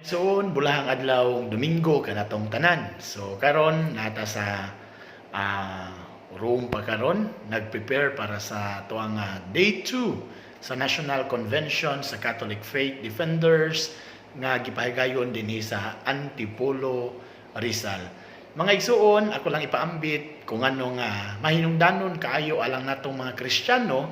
So, bulahang adlaw Domingo kanatong tanan. So karon naa ta sa room pa karon, nagprepare para sa tuang day 2 sa National Convention sa Catholic Faith Defenders nga gipahigayon dinhi sa Antipolo, Rizal. Mga igsuon, ako lang ipaambit kung ano nga mahinungdanon kaayo alang natong mga Kristiyano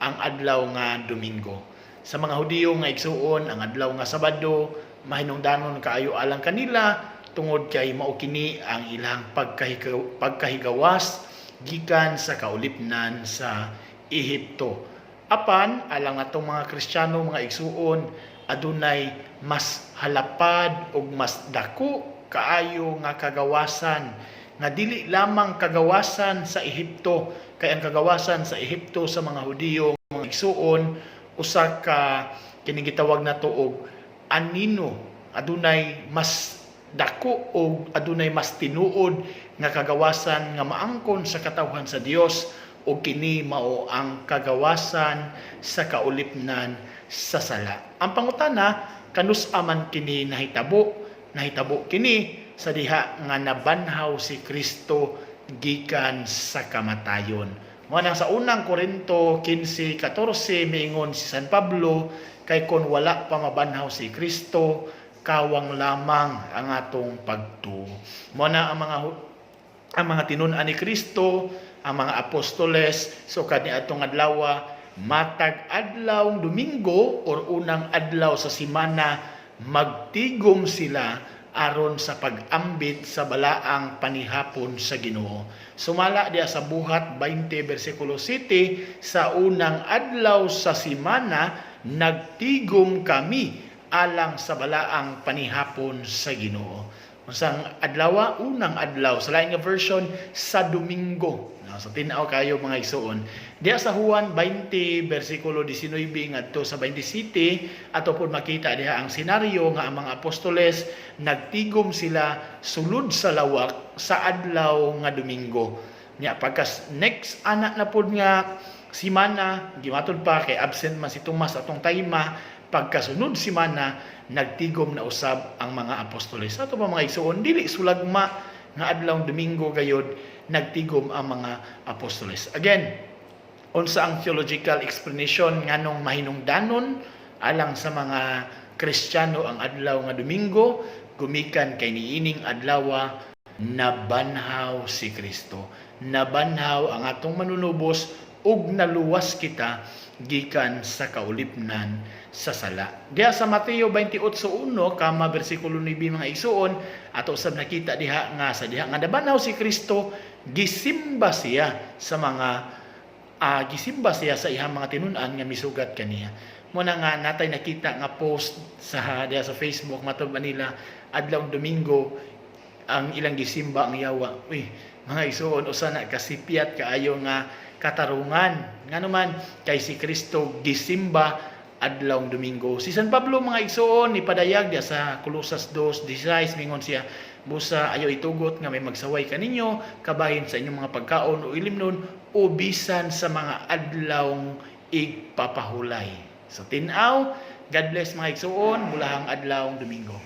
ang adlaw nga Domingo. Sa mga Hudiyo nga igsuon, ang adlaw nga Sabado mahinungdanon kaayo alang kanila tungod kay mao kini ang ilang pagkahigawas gikan sa kaulipnan sa Ehipto. Apan alang atong mga Kristiyano, mga igsuon, adunay mas halapad ug mas dako kaayo nga kagawasan nga dili lamang kagawasan sa Ehipto, kay ang kagawasan sa Ehipto sa mga Hudiyo, mga igsuon, usa ka kining gitawag nato og anino. Adunay mas dako o adunay mas tinuod nga kagawasan nga maangkon sa katawhan sa Dios, o kini mao ang kagawasan sa kaulipnan sa sala. Ang pangutana, kanus-a man kini nahitabo? Nahitabo kini sa diha nga nabanhaw si Kristo gikan sa kamatayon. Mao nang sa Unang Korinto 15:14 miingon si San Pablo, kay kon wala pa mabanhaw si Kristo, kawang lamang ang atong pagtuo. Mao na ang mga tinun-an ni Kristo, ang mga apostoles, so kani atong adlaw, matag adlaw Domingo or unang adlaw sa simana, magtigom sila aron sa pag-ambit sa balaang panihapon sa Ginoo. Sumala diya sa Buhat 20 versikulo 7, sa unang adlaw sa simana nagtigom kami alang sa balaang panihapon sa Ginoo. Unsang adlaw? Unang adlaw. Sa laing nga version, sa Domingo. No, so tin-aw kayo, mga igsuon. Diya sa Juan 20 versikulo 19 ngadto sa 27, ato pod makita diha ang senaryo nga ang mga apostoles nagtigom sila sulod sa lawak sa adlaw nga Domingo. Nya pagkas next ana na pod nga simana, gimatod pa kay absent man si Tomas atong tayma, pagkasunod simana nagtigom na usab ang mga apostoles. Ato pa, mga igsuon, dili sulagma nga adlaw Domingo gayod nagtigom ang mga apostoles. Again, unsa ang theological explanation nganong mahinungdanon alang sa mga Kristiyano ang adlaw nga Domingo? Gumikan kay niining adlaw nabanhaw si Kristo. Nabanhaw ang atong Manunubos ug naluwas kita gikan sa kaulipnan sa sala. Diha sa Mateo 28:1 kama bersikulo 9, mga igsuon, ato sab nakita diha nga sa diha nga nabanhaw si Kristo, gisimba siya sa iyang mga tinun-an nga misugat kaniya. Mao na nga natay nakita nga post sa diha sa Facebook, matod ba nila adlaw Domingo ang ilang gisimba ang yawa. Uy, mga igsuon, usa na kasipyat kaayo nga katarungan. Ngano man? Kay si Kristo gisimba adlaw Domingo. Si San Pablo, mga igsuon, nipadayag diya sa Kolosas 2:16, mingon siya, "Busa ayaw itugot nga may magsaway kaninyo kabahin sa inyong mga pagkaon o ilimnon o bisan sa mga adlawng igpapahulay." So tin-aw, God bless, mga igsuon, bulahang adlaw Domingo.